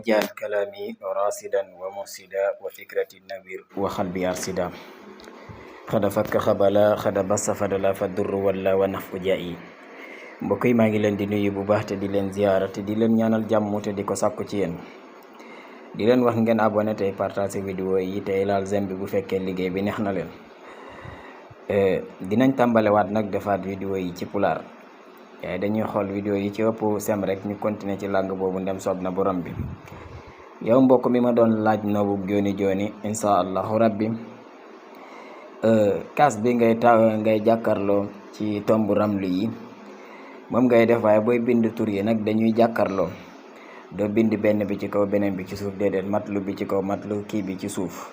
جعل كلامي راسدا ومرسدا وفكرتي النوير وقلبي أرسدا خد فك خبلا خد بس فدلا فالدر ولا ونفع جائي mbokk yi maa ngi leen di nuyu bu baax te di leen ziyaara te di leen ñaanal jàmm te di ko sàkku ci yéen di leen wax ngeen abonné tey partager vidéo yi tey laal j'aime bi bu fekkee liggéey bi neex na leen. Dinañ tàmbalewaat nag defaat vidéo yi ci pulaar waaye dañuy xool vidéo yi ci ëpp sem rek ñu continuer ci langue boobu ndem soob na borom bi. yow mbokk mi ma doon laaj noobu jooni jooni insha allahu rabbi kaas bi ngay jàkkarloo ci tombu ramlu yi moom ngay def waaye booy bind tur yi nag dañuy jàkkarloo doo bind benn bi ci kaw beneen bi ci suuf déedéet matlu bi ci kaw matlu kii bi ci suuf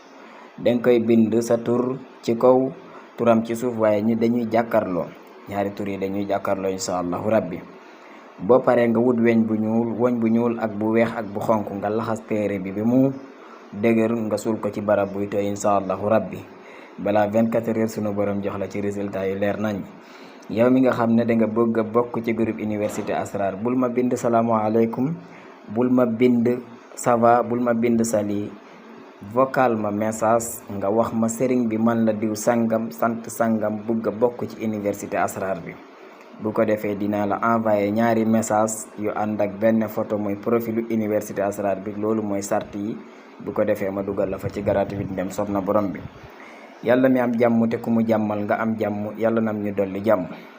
danga koy bind sa tur ci kaw turam ci suuf waaye ñi dañuy jàkkarloo ñaari tur yi dañuy jàkkarloo insha allahu rabbi. boo paree nga wut weñ bu ñuul ak bu weex ak bu xonk nga laxas téere bi mu dëgër nga suul ko ci barab buy tooy insha allahu rabbi balaa 24 heures sunu borom jox la ci résultat yu leer nañ. yow mi nga xam ne danga bëgg a bokk ci groupe université asrar bul ma bind salaamaaleykum bul ma bind ça va bul ma bind sali vocal ma message nga wax ma sëriñ bi man la diw sangam sant sangam bëgg a bokk ci université asrar bi. bu ko defee dinaa la envoyé ñaari message yu ànd ak benn photo mooy profilu université asrar bi loolu mooy sart yi bu ko defee ma dugal la fa ci gratuit ndem soob na borom bi. yàlla mi am jàmm te ku mu jàmmal nga am jàmm yàlla nam ñu dolli jàmm.